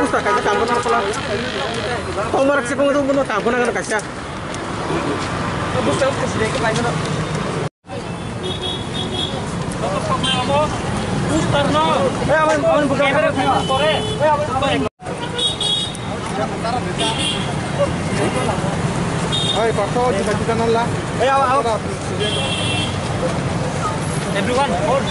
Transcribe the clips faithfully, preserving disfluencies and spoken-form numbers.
Kaisa kampana pala. Tongmar sikung tu buno kampana kan kaisa. Oi, paksa juta juta nalla. Everyone, hold.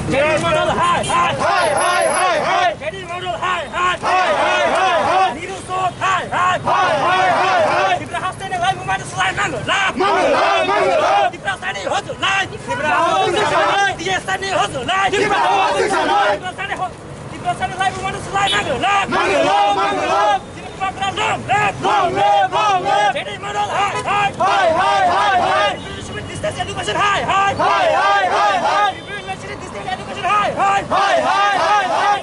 J D Mandal hai hai hai hai hai hai. J D Mandal hai hai hai hai hai hai. Niru Sot hai hai hai hai hai hai. Tipra haste ni lai mumai slai mangla. Mangla, mangla. Tipra sani hojulai. Tipra hojulai. T S F ni hojulai. Tipra hojulai. Tipra sani ho-, Tipra sani lai mumai slai mangla. Mangla, mangla. Tipra long live. Long live, long live. J D Mandal hai hai. Hai hai hai hai. Distance education hai hai. Hai hai hai hai. Distance education hai hai. Hai hai hai hai.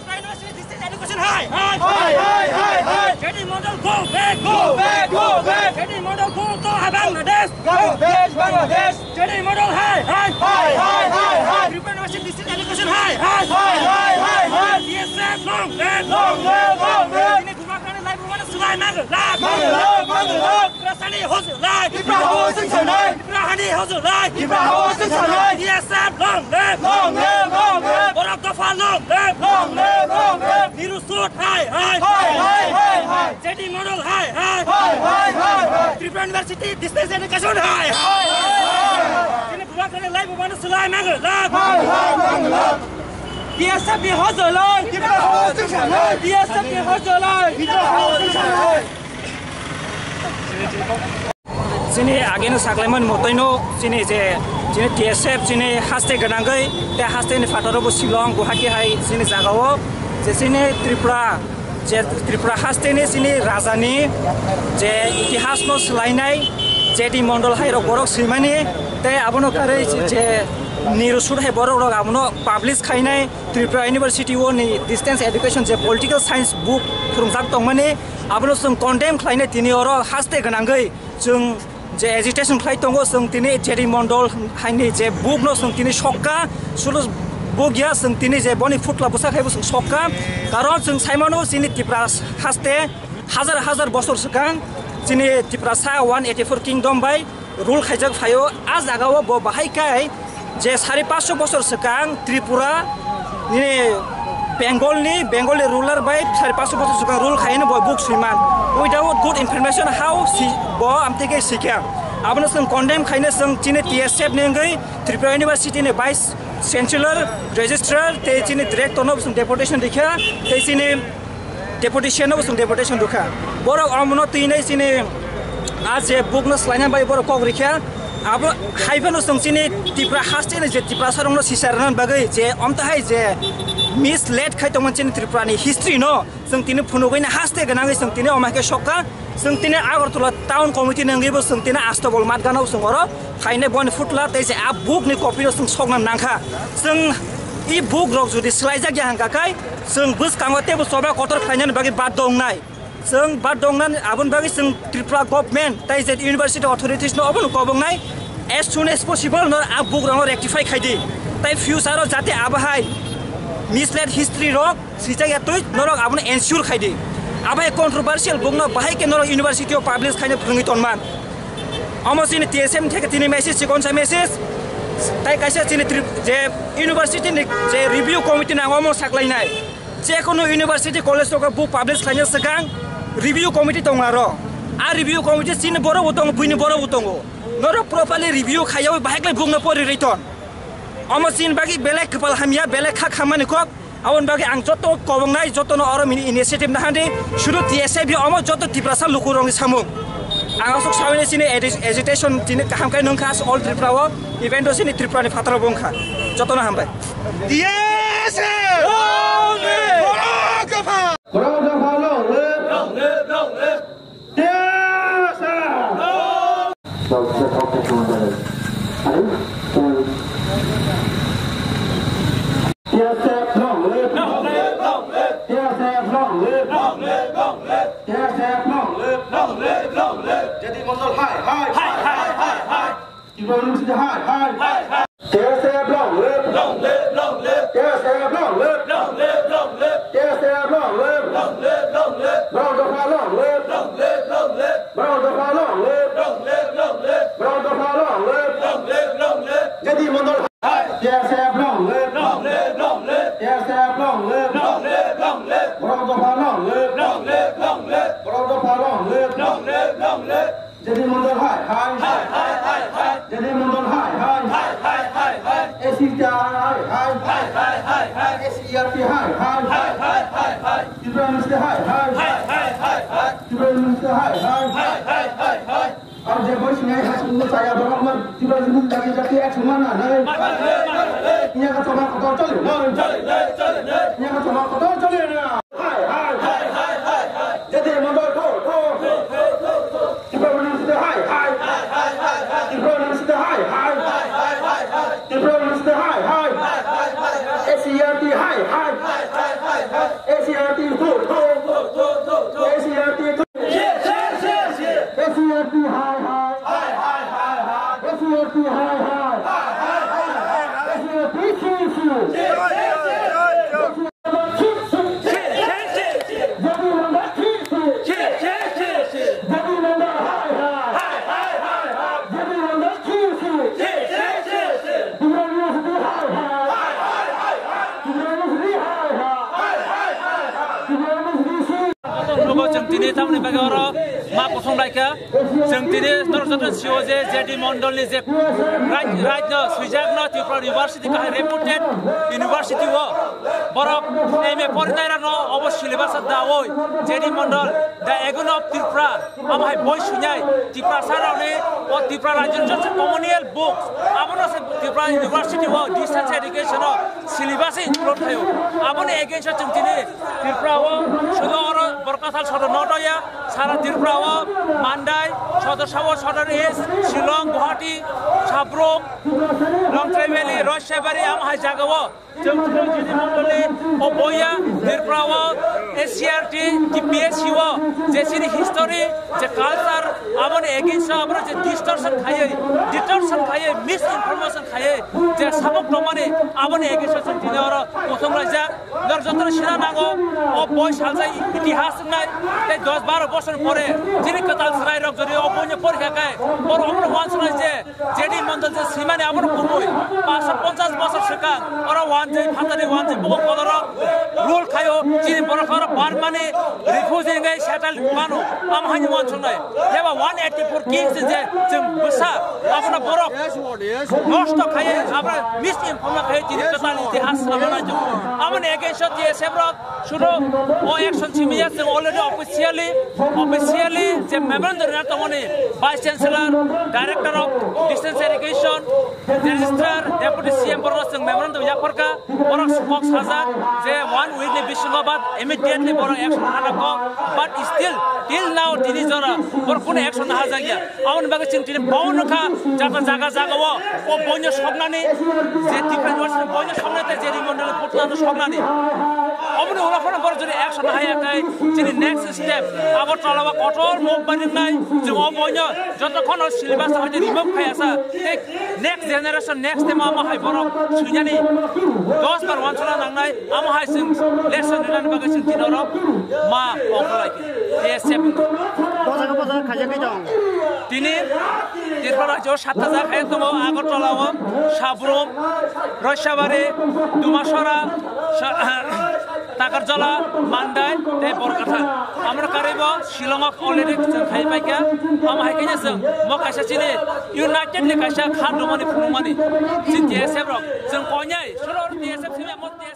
Distance education hai hai. Hai hai hai hai. J D Mandal go back, go back, go back. J D Mandal go to Bangladesh. Bangladesh, Bangladesh. J D Mandal hai hai. Hai hai hai hai. Tripura University distance education hai hai. Hai hai hai hai. T S F long live. Long live, long live. Tini bubagrani lai bumano slai mangla. Mangla, mangla. Tipra sani hojulai. Tipra hojulai. Tipra hani hojulai. Tipra hojulai. T S F long live. Long live, long live. Borok dopha long live. Long live, long live. Niru Sot hai hai. Hai hai hai hai. J D Mandal hai hai. Hai hai hai hai. Tripura University distance education hai hai. Hai hai hai hai. Tini bubagrani lai bumano slai mangla. Hai hai mangla. T S F ni hojulai. Tipra hojulai. T S F ni hojulai. Tipra hojulai. Chini ageno saklaimani motoino chini je chini T S F chini haste gwnangwi te haste ni phataro bo Shillong Guwahati hai chini jagao je chini Tripura je Tripura haste ni chini raja ni je itihas no swlainai J D Mandal hai rok borok swimani te abono karwi je Niru Sot hai borok rok abono publish khainai Tripura University o ni distance education je political science book phwrwngjak tongmani abono chwng condemn khlainai tini oro haste gwnangwi. Chwng je agitation khlai tongo, chwng tini J D Mandal haini je book no chwng tini sokka, sulu book ya chwng tini je boni phutla bwsa khaibo chwng sokka, karon chwng saimano chini Tipra haste hajar hajar bosor swkang chini Tiprasa one eighty four kingdom bai rule khaijak phaio, a jagao bo bahai kai je sari paanch bochor swkang Tripura ni Bengal ni, Bengal ni ruler bai sari paanch bochor swkang rule khaino bo book swiman. Without good information how si bo amtike sikha. Abono chwng condemn khaino chwng chini T S F ni wngwi Tripura University ni vice chancellor, registrar tei chini director no chwng deputation rikha tei chini deputation no chwng deputation rwkha. Borok omono twinai chini a je book no swlaina bai borok kok rikha. Abo hai phano chwng chini Tipra haste ni je Tiprasa rokno sisa rwna bagwi je omtahai je mislead khai tongmani chini Tripura ni history no chwng tini phunugwi na haste gwnangwi chwng tini omo hai khe sokha. Chwng tini Agartala town committee ni wngwi bo chwng tini astobol matgano chwng oro khainai boni phutla tei je a book ni copy no chwng sokna nangkha. Chwng I book rok jodi swlaijak ya hwnka khai, chwng bwskango teibo choba kotor khlainani bagwi baddo wngnai. Chwng baddo wngnani aboni bagwi chwng Tripura government tei je university authorities no obono kobongnai, as soon as possible nor a book rokno rectify khai di. Tei future o jate abo hai misled history rok swijak ya twi norok abono ensure khai di. Abo hai controversial book no bahai khe norok university o publish khaina phwrwngwi tonman. Omo chini T S M theke tini message, chikon sa message. Tai kaisa chini trip je university ni je review committee nang omo saklainai. Jekono university college rok book publish khlaina swkang review committee tongo aro. A review committee chini borok bo tongo, buini borok bo tongo. Norok properly review khaiyawi bahai khlai book no pori rwi ton. Omo chini bagwi belai kwpal hamya, belai kha khammani kok. Aboni bagwi ang joto kobongnai, jotono oro mini initiative nahandi, sudu T S F omo joto Tiprasa lukurokni samung. Ang aswk sawi chini agi-, agitation chini kaham khe nungkha all Tripura o, event o chini Tripura ni phataro bungkha. Jotono hambai. T S F! Long live! Borok dopha! Borok dopha long live! Long live, long live! T S F! T S F long live! T S F long live! Long live, long live! T S F long live! Long live, long live! T S F long live! Long live, long live! J D Mondol hai, hai! Hai, hai, hai, hai! Tripura University hai, hai! Hai, hai! T S F long live! Long live, long live! T S F long live! Long live, long live! T S F long live! Long live, long live! Borok dopha long live! Long live, long live! Borok dopha long live! Long live, long live! Borok dopha long live! Long live, long live! J D Mondol hai! T S F long live! Long live, long live! T S F long live! Long live, long live! Borok dopha long live! Long live, long live! Borok dopha long live! Long live, long live! J D Mondol hai, hai. Hai, hai, hai, hai. J D Mondol hai, hai. Hai, hai, hai, hai. A C T hai, hai. Hai, hai, hai, hai. S C E R T hai, hai. Hai, hai, hai, hai. Tripura University hai, hai. Hai, hai, hai, hai. Tripura University hai, hai. Hai, hai, hai, hai. Ang je boi sinai hai sungguh saya borok man Tripura University jati jati action mana nai. Mana nai, mana nai. Iya ka coba kotor chole nai. Chole nai, chole nai. Iya ka coba kotor chole nai. Hai, hai, hai, hai, hai, hai. J D Mondol, go, go. Go, go, go, go. Tripura University, hai, hai. Hai, hai, hai, hai. Tripura University, hai, hai. Hai, hai, hai, hai. Tripura University, hai, hai. Hai, hai, hai, hai. S C E R T, hai, hai. Hai, hai, hai, hai. S C E R T, go, go. Go, go, go, go. S C E R T, go. Yes, yes, yes, yes. S C E R T, hai, hai. Hai, hai, hai, hai. S C E R T, hai, hai. Hai, hai, hai, hai, hai. S C E R T, si, si. Yes, yes, yes, yes. Nogo chwng tini tamni bagwi oro ma kuthum laikha. Chwng tini norok joto sio je J D Mondolni je raj-, rajno swijak no Tripura University kahai reputed university o borok M A porinai rokno obo syllabus o dawi J D Mondol, The Agony of Tripura, amo hai boi suinai Tiprasa rokni o Tripura rajyoni joto colonial books abono se Tripura University o distance education o syllabus include khaio. Aboni against o chwng tini Tripura o sudo oro Borkathal sodor notoya, sara Tripura o Mandai, sodor sabo sodor East, Shillong, Guwahati, Sabrum, Longtrai Valley, Roishebari, amo hai jaga o chwng chwng J D Mondolni o boya Tripura o S C E R T, T P S C o je chini history, je culture, aboni against o aboni je distortion khaiwi, distortion khaiwi, misinformation khaiwi, je sabuk tongmani aboni against o chwng tini oro kuthum laijak. Norok jotono sina nango, o boi salsa itihas wngnai, tei dos baro bosor pore chini kwtal chwrairok jodi o boino porikha khe, borok omono uansuknai je J D Mondol je simani abono kubui, paansa ponchas bosor swkang oro uanjwi phatani uanjwi bugo koloro rule khaio, chini borok oro Burmani refugee wngwi settle mano, amo haino uansuknai. Heba one eighty-four kings je chwng bwsa, abono borok nosto khaiwi, abono misinform khaiwi chini kwtal itihas swrwngna naijago. Aboni against o T S F rok sudo o action simiya chwng already officially, officially je memorandum rwna tongmani Vice Chancellor, Director of Distance Education, Registrar, Deputy C M borok chwng memorandum yapharkha, borok kok sajak je Weekly bisingo ba immediately borok action naharokgo, but still till now tini jora borok kunu action naharjakya. Aboni bagwi chwng tini bono kha jata jaga jaga o, o boino soknani, je different words ni boino soknai tei je rimondoli putnano soknani. Oboni ulo phano borok jodi action haya khe chini next step Agartala o kotor move bai wngnai, chwng o boino jotokhon o syllabus o remove khaya sa tei next generation, next time amo hai borok swinani dos bar wansukna nangnai, amo hai chwng lesson rinani bagwi chwng tini oro ma ongkholai khe. T S F. Bojago bojago khaijak khe tong. Tini Tripura rajyo satta jaga khaijak tongo, Agartala o, Sabrum, Roisabari, Dumasora, Sa-, Takarjala, Mandai, tei Borkatha. Amro karwi bo Shillong o already chwng khai paikha. Amo hai khe chwng mo kaisa chini United ni kaisa kha dongmani phunukmani. Chini T S F rok chwng koinai, suro T S F simi amo T S F